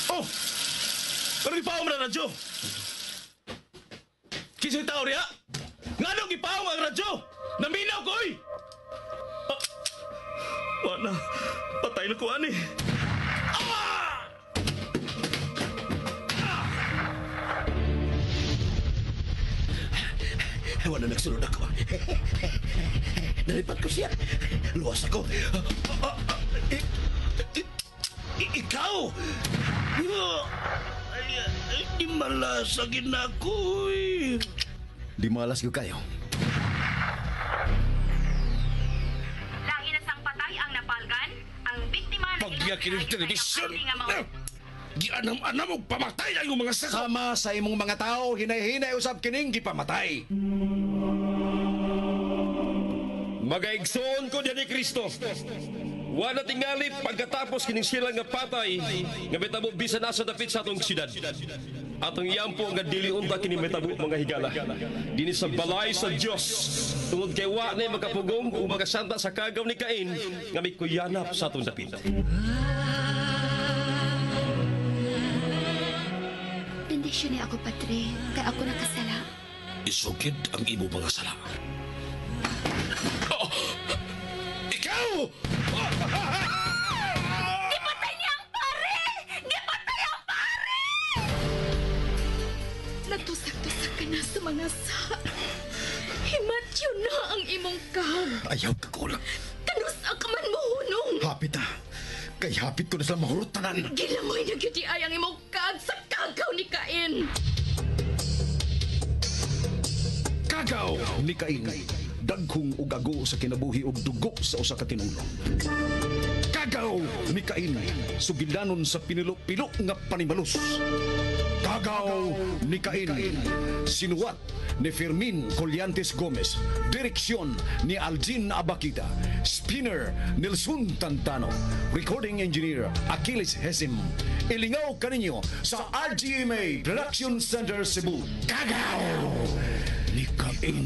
Oh! Ano gipaong na radyo? Kisa'y tao riya? Nganong gipaong ang radyo? Naminaw ko, oy! Ah, wala. Patay na ko, ani. Ah! Wala nagsunod ako. Nalipat ko siya. Luwas ako. Ikaw! Di malas na ako. Di malas ko kayo. Lahi na sang patay ang napalgan, ang biktima na Pagyakin ng telebisyon! Gianam-anam og pamatay ang iyong mga sako! Sama sa imong mga tao, hinay-hinay usab kining gipamatay. Magaigsoon ko diyan ni Kristo. Wala tingali pagkatapos kining sila nga patay nga mitabo bisan asa dapit sa atong siyudad. Atong iyampo nga dili unta kini mitabo mga higala. Dinhi sa balay sa Dios tungod kay wa na makapugong ug makasanta sa kagaw ni Cain nga mikuyanap sa atong dapit. Bendisyon ni ako, Padre, kay ako nakasala. Isugid ang imo mga sala. Oh! Ikaw! Gipatay niya ang pare! Gipatay ang pare! Nagtusak-tusak ka na sa mga sa. Himatyo na ang imong kag. Ayaw ka kulang. Kanus ang kaman mo hunong. Hapit ah. Kay hapit ko na sila mahurot tanan. Gilamoy na gyud ay ang imong kag sa kagaw ni Cain. Kagaw ni Cain. Dagkong ug ago sa kinabuhi ug dugo sa usa ka tinulong. Kagaw ni Cain. Sugilanon sa pinilo-pilo nga panimalus. Kagaw ni Cain. Sinuwat ni Fermin Collantes Gomez. Direksyon ni Aljin Abakita. Spinner Nelson Tantano. Recording engineer Achilles Hesim. Ilingaw kaninyo sa RGMA Production Center Cebu. Kagaw ni Cain.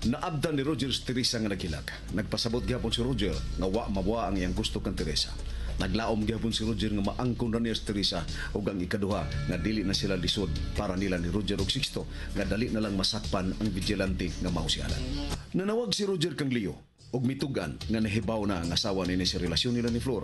Naabdan ni Roger si Teresa nga naghilak. Nagpasabot gyapon si Roger nga wa mawa ang iyang gusto kang Teresa. Naglaom gyapon si Roger nga maangkon ra niya si Teresa ug ang ikaduha nga dili na sila lisod para nila ni Roger og Sixto nga dali na lang masakpan ang vigilante nga mao si Alan. Nanawag si Roger kang Leo ug mitugan nga nahibaw na ang asawa niini sa relasyon nila ni Flor.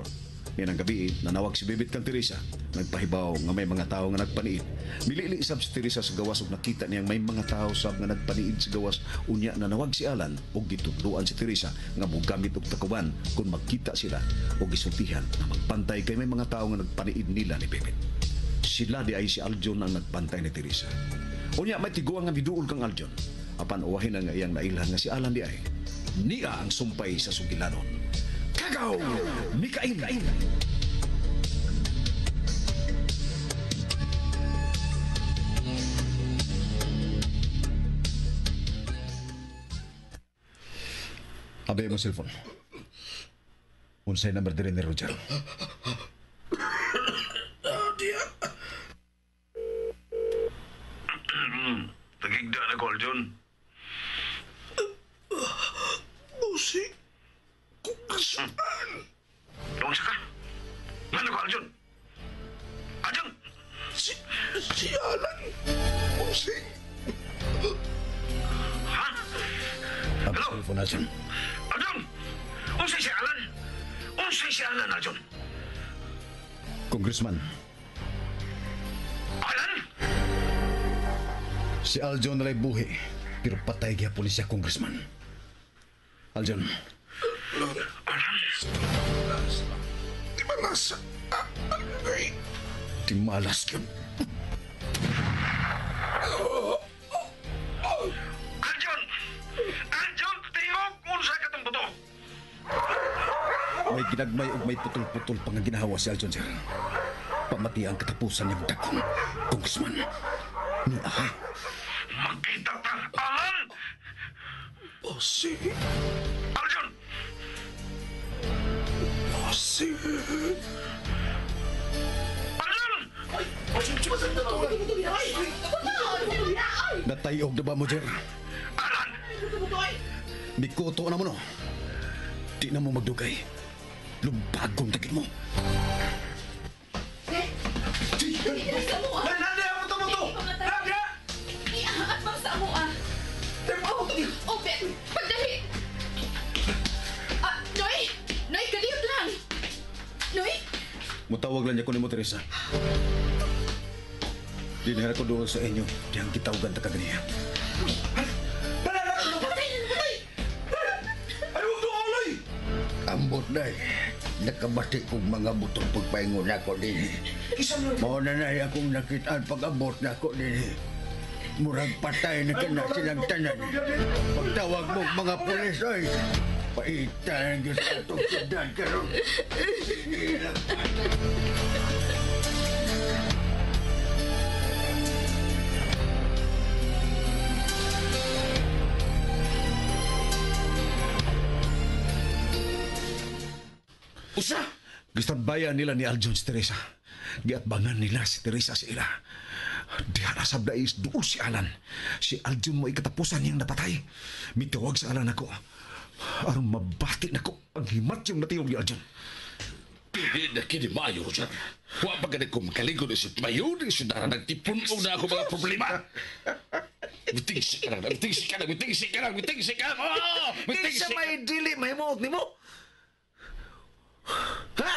Ninang gabi, nanawag si Bebit kang Teresa. Nagpahibaw nga may mga tao nga nagpaniid. Milili sab si Teresa sa gawas ug nakita niyang may mga tao sab nga nagpaniid sa gawas. Unya nanawag si Alan ug gitudloan si Teresa nga mogamit og takuban kung magkita sila ug gisultihan nga magpantay kay may mga tao nga nagpaniid nila ni Bebit. Sila di ay si Aljon ang nagpantay ni Teresa. Unya may tiguang nga miduol kang Aljon. Apan uwahin nga iyang nailhan nga si Alan di ay niya ang sumpay sa sugilanon. Kagaw ni Cain. Abe mo cellphone. Unsay number diri ni Roger? Tagigda na ko, Aljon. Busi. Kung saan? Unsa ka? Ngano ka, Aljon? Aljon! Si Alan. Busi. Ha? Abe cellphone, Aljon. Aljon! Unsay si Alan? Unsay si Alan, Aljon? Congressman, Alan? si Aljon nalay buhi, pero patay gyapon siya, Congressman. Aljon, Alan? Di ba nasa... Ay, di malas yun. Aljon! Aljon, tingog unsa ka tong buto? May ginagmay ug may putol-putol pa nga ginawa si Aljon, sir. Pamati ang katapusan niyang dagkong, Congressman. Ni aha. Magkita ta, Alan! Boss. Bossing. Aljon! Bossing. Aljon! Natayog na ba mo, Jer? Alan! Mikuto na mo, no? Di na mo magdugay. Lumbagong tagit mo. Sa mo ah. Nadia, muto-muto! Nadia! Iaatbang sa amo ah. Oh, Ben, pagdali. Ah, Noy! Noy, kaliyot lang. Noy! Mutawag lang niya ko ni mo, Teresa. Dinara ko doon sa inyo. Diyang kitawagan ta kaganiya. Ay, huwag doon, aloy! Ambot na eh. Nakabati kong mga butong pagpaingon ako din. Mao na na akong nakitaan pag-abot na ako din. Murag patay na ka na silang tanan. Pagtawag mo mga pulis, oy. Paitan ang sa atong syudad karon. Usa! Gistanbayan nila ni Aljon si Teresa. Giatbangan nila si Teresa sa ila. Diha na sa dais duol si Alan. Si Aljon mo ikatapusan niyang napatay. Mitawag sa Alan ako. Aron mabati nako ang himat yung natiyog ni Aljon. Dili na kini maayo, Roger. Wa pa ganit ko makaligod isip mayo ng syudara. Nagtipon-og na ako mga problema. Mitingsi ka lang, mitingsi ka lang, mitingsi ka lang, mitingsi ka lang. Oh! Mitingsi Kinsa may dili mahimuot nimo? Ha?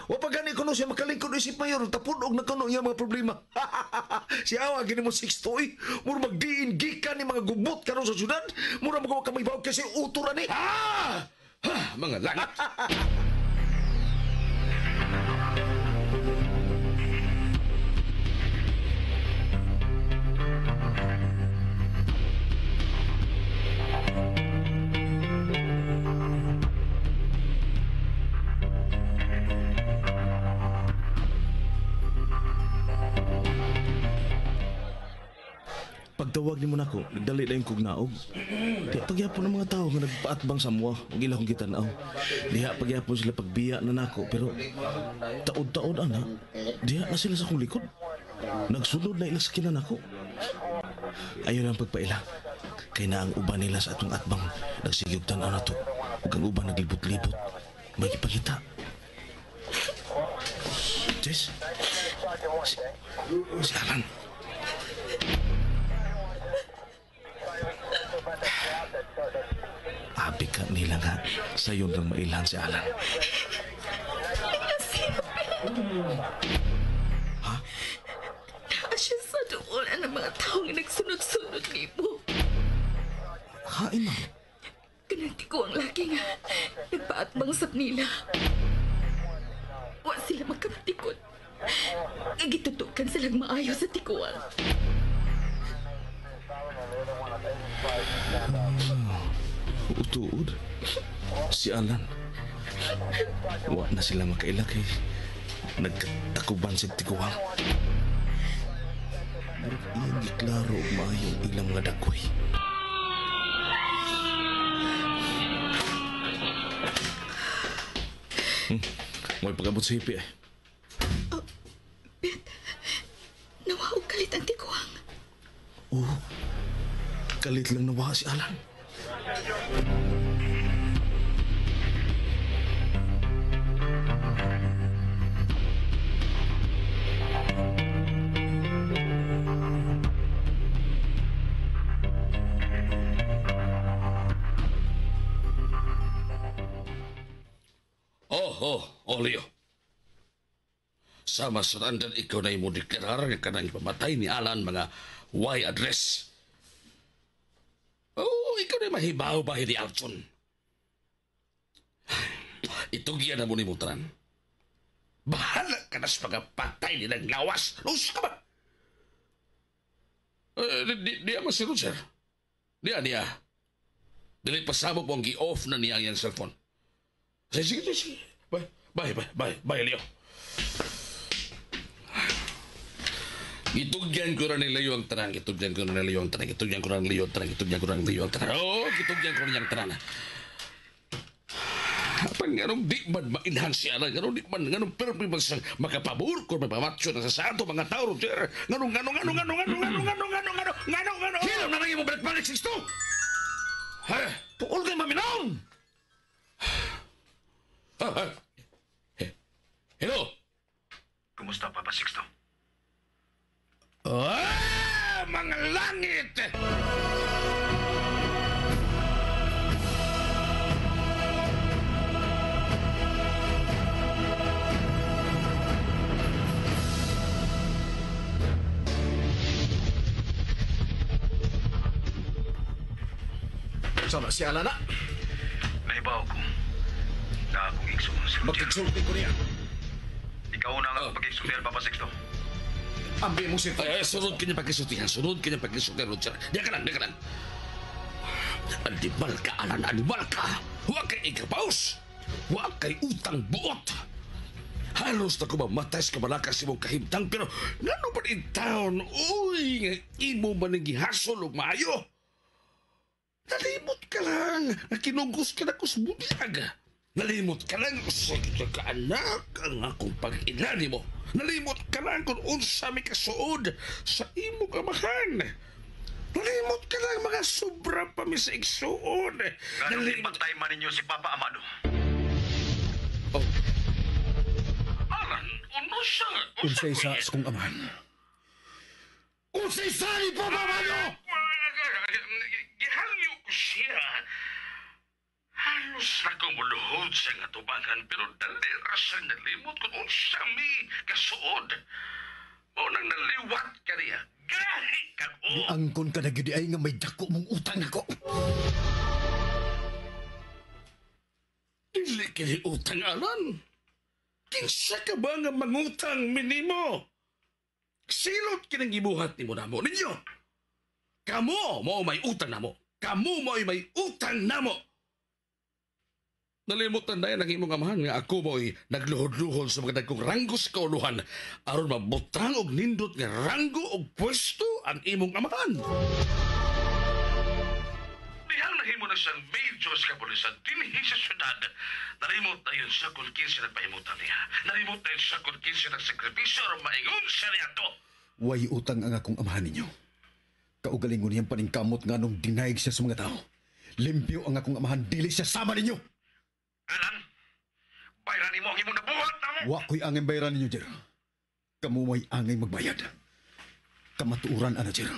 Wa pa gani kuno siya makalingkod isip mayor, tapun-og na kuno iya mga problema. Si awa gini mo Sixto eh. Mura magdiin gikan ni mga gubot karon sa syudad. Mura magawa ka may bawag kasi utura ni. Ah! Ha, mga langit. Pagtawag ni mo nako, nagdali na yung kugnaog. Diha pagyapon ang mga tao nga nagpaatbang sa mua, ug ila kong gitanaw. Diha pagyapon sila pagbiya na nako, pero taod-taod ana, diha na sila sa akong likod. Nagsunod na ila sa kinan nako. Ayaw lang pagpaila. Kay na ang uban nila sa atong atbang nagsigig tan-aw na to. Ug ang uban naglibot-libot. May gipangita. Jess? Si Alan. Abi ka nila nga, sayon lang mailhan si Alan. Ha? Naa siya sa doon ang mga tao nga nagsunod-sunod nimo. Hain man. Kanang ko ang laki nga nagpaatbang sa nila. Wa sila magkamatikod. Gitutukan silang maayo sa tikuan. Utuod. Si Alan. Wa na sila makaila kay nagkatakuban sa tikuang. Murag iyang giklaro og maayo ang ilang mga dagway. Mo'y pag-abot sa hipi eh. Bet, nawa og kalit ang tikuang. Oo. Kalit lang nawa si Alan. Oh, Leo. Sama sa randan ikaw na imo deklarar nga kanang ipamatay ni Alan mga Y address. Oh, ikaw na mahibaw ba ni Aljon? Itugyan na mo ni mo tanan. Bahala ka na sa pagpatay nilang lawas. Lus ka ba? Di man si Roger. Di niya. Dili pasabog mo ang gi-off na niya ang iyang cellphone. Sige, sige, sige. Bye, bye, bye, bye, bye, Leo. Gitugyan ko na ni Leo ang tanan. Gitugyan ko na ni Leo ang tanan. Gitugyan ko na ni Leo ang tanan. Gitugyan ko na ni Leo ang tanan. Oh, gitugyan ko na niyang tanan. Apan nganong di man mainhan si Alan, nganong di man, nganong permi man siyang makapabor kung mapamatso na sa ato mga tao, Roger. Nganong, nganong, nganong, nganong, nganong, nganong, nganong, nganong, nganong, nganong, nganong. Hilom na lang imong balik-balik, Sixto! Ha? Puol kay maminaon! Hello? Kumusta, Papa Sixto? Ah, mga langit! Sama si Alana. Naibaw ko na akong igsoon si Roger. Magkigsulti ko niya. Ikaw na nga pag-igsoon Papa Sixto. Ambi mo si... Ay, sunod kanya pagkisultihan. Sunod kanya pagkisultihan, Roger. Diyan ka lang, diyan ka lang. Animal ka, Alan, animal ka. Huwag kay ikapaus. Huwag kay utang buot. Halos na kumamatay sa kamalakas imong kahimtang, pero ngano ba in town? Uy, nga imo man ang gihasol og maayo. Nalimot ka lang. Nakinugos ka na ko sa budyag. Nalimot ka lang sa kaanak ang akong pag-ina nimo. Nalimot ka lang kung unsa may kasuod sa imong amahan. Nalimot ka lang mga sobra pa mi sa igsuon. Nganong ipatay man ninyo si Papa Amado? Oh. Alan, uno siya. Unsay sa akong amahan? Unsay sa ni Papa Amado? Gihangyo ko siya. Halos na kumuluhod siya nga tubangan, pero dali ra siya nalimot kung unsa mi kasuod. Mao nang naliwat ka niya. Gahi ka o! Angkon ka na gyud ay nga may dako mong utang nako. Dili kini utang, Alan. Kinsa ka ba nga mangutang minimo? Silot kining gibuhat nimo namo ninyo. Kamo mao may utang namo. Kamo mo'y may utang namo. Nalimutan na yan ang imong amahan nga ako mo'y nagluhod-luhod sa mga dagkong ranggo sa kauluhan aron mabutang og nindot nga ranggo og pwesto ang imong amahan. Dihang nahimo na siyang major sa kapulisan dinhi sa syudad. Nalimot na yun siya kung kinsa nagpahimutan niya. Nalimot na yun siya kung kinsa nagsakripisyo aron maingon siya niya to. Way utang ang akong amahan ninyo. Kaugalingon niyang paningkamot nga nung dinaig siya sa mga tao. Limpyo ang akong amahan, dili siya sama ninyo. Alan, bayran nimo ang imong nabuhat namo. Wa ko'y angay bayaran ninyo, Jer. Kamu may angay magbayad. Kamatuoran, ana, Jer.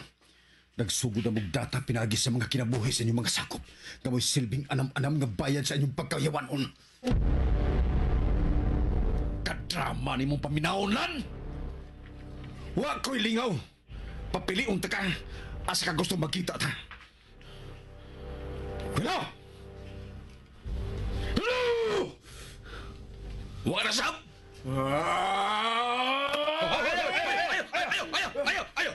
Nagsugod na mong data pinagi sa mga kinabuhi sa inyong mga sakop. Kamoy silbing anam-anam nga bayad sa inyong pagkayawanon. Kadrama ni mong paminaonan! Wa ko'y lingaw. Papilion ta ka. Asa ka gusto magkita ta. Hello! Hello! What is up? Ayo, ayo, ayo, ayo,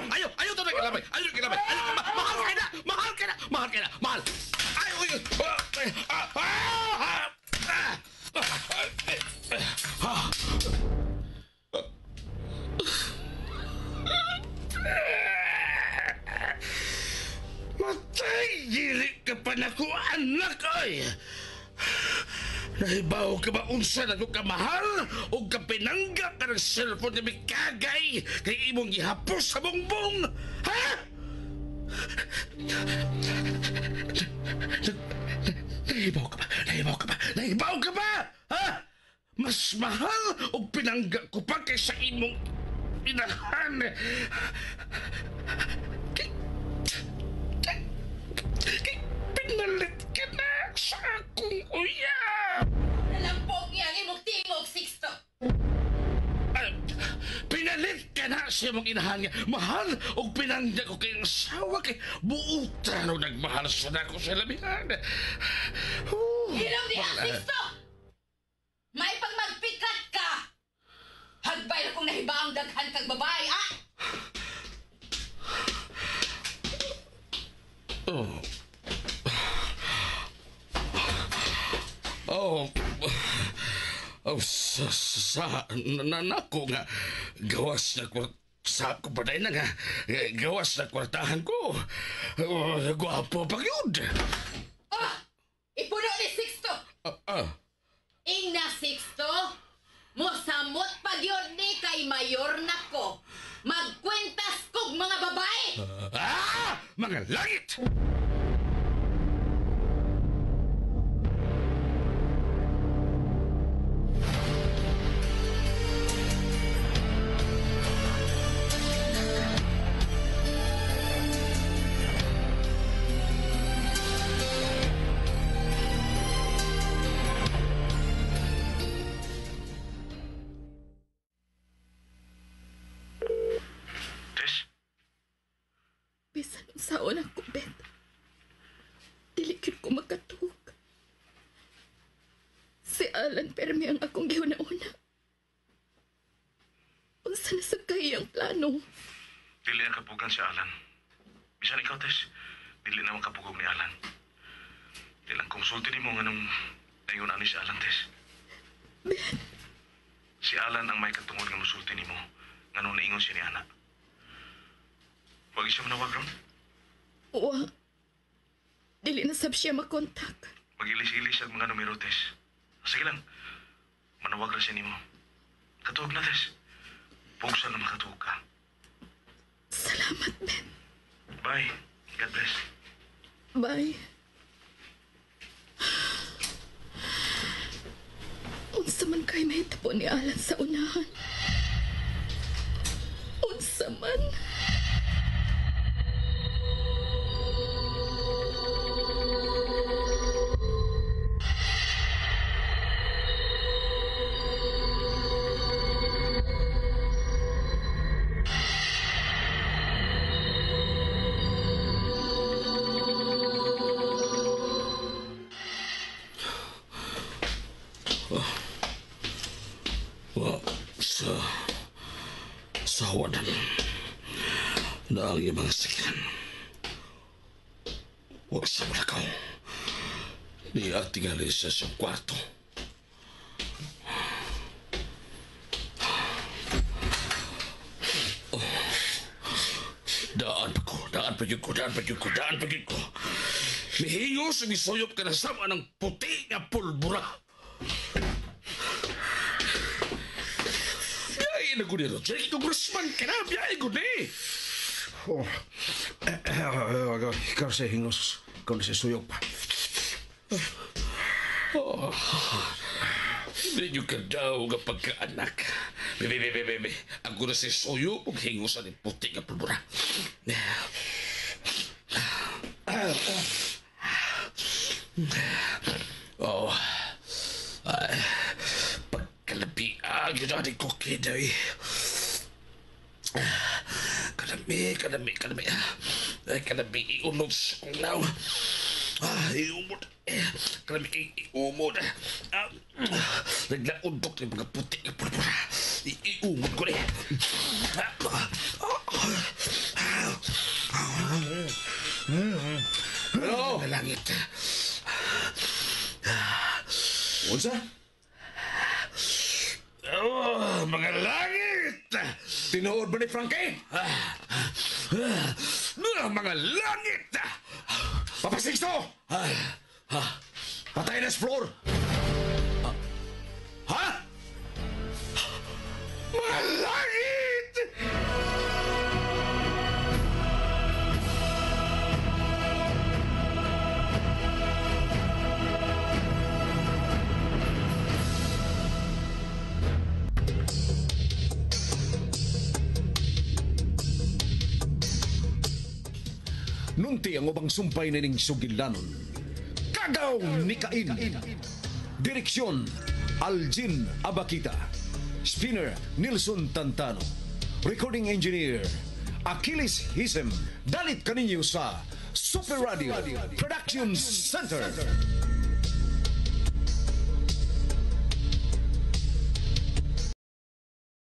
ayo, ayo, to naglamay. Ayo naglamay. Ayo, mahal ka na, mahal ka na, mahal ka na, mahal. Ayo, ayo. Matay, dili ka pa na ko, anak, ay. Nahibaw ka ba unsa na ko kamahal o kapinangga ka ng cellphone na may kagay kay imong gihapos sa bongbong? Ha? Nahibaw ka ba? Nahibaw ka ba? Nahibaw ka ba? Ha? Mas mahal o pinangga ko pa kaysa imong inahan. Kay pinalit ka na sa akong uyab. Nalampog niya ang imong tingog, Sixto. Ay, pinalit ka na sa imong inahan nga. Mahal o pinangga ko kay asawa kay buutan o nagmahal sa nako sa lamihan. Oh, Hilom diha, Sixto! May pagmagpikat ka! Hagbay na kung nahibaang daghan kag babae, ah! Oh. Oh. Oh, sa nako nga gawas na ko. Sa ko pa na nga, gawas na kwartahan ko. Oh, gwapo pa yun. Oh! Ipuno ni Sixto! Ingna Sixto, mosamot pag yun ni kay mayor nako. Magkwentas kog mga babae! Ah! Mga langit! Bisan unsaon ako, Bet. Dili gyud ko makatuog. Si Alan permi ang akong gihuna-una. Unsa na sa kay ang plano? Dili ang kapugan si Alan. Bisan ikaw, Tess, dili na makapugog ni Alan. Dili lang konsulti nimo nganong naingon ani si Alan, Tess. Bet. Si Alan ang may katungod nga mosulti nimo nganong naingon siya ni Ana. Wag siya manawag ron. Wa. Dili na sab siya makontak. Magilis-ilis ang mga numero, Tess. Sige lang. Manawag ra siya nimo. Katuog na, Tess. Pugsa na makatuog ka. Salamat, Ben. Bye. God bless. Bye. Unsa man kay mahitabo ni Alan sa unahan? Unsa man? Sa wadan na ang iyang mga sakyan. Huwag sa malakaw. Di ang tingali sa siyang kwarto. Oh. Daan pa ko, daan pa yun ko, daan pa yun ko, daan pa yun ko. Mihiyos ang isuyop ka na sama ng puti nga pulbura. Biyahe na ko ni Roger. Congressman ka na, biyahe ko ni. Oh. Ikaw sa hingos, ikaw na sa suyop. Oh. Hindi nyo ka daw nga pagkaanak. Bebe, bebe, bebe. Ako na si suyop ug hingos ang puti nga pulbura. Oh. Ay, pagkalabi, yun ang ko kiday. Kalami, kalami, kalami. Ay, kalami, iunod sa kong naw. Ah, iumod. Kalami kay iumod. Ah, naglaundok ng mga puti ng purpura. Iumod ko rin. Hello? Mga langit. Unsa? Oh, mga langit! Tinuod ba ni Frankie? Mga langit! Papa Sixto! Patay na sa floor! Ha? Mga langit! Nunti ang ubang sumpay na ning sugilanon. Kagaw ni Cain. Direksyon, Aljin Abakita. Spinner, Nilson Tantano. Recording Engineer, Achilles Hisem. Dalit kaninyo sa Super Radio Production Center.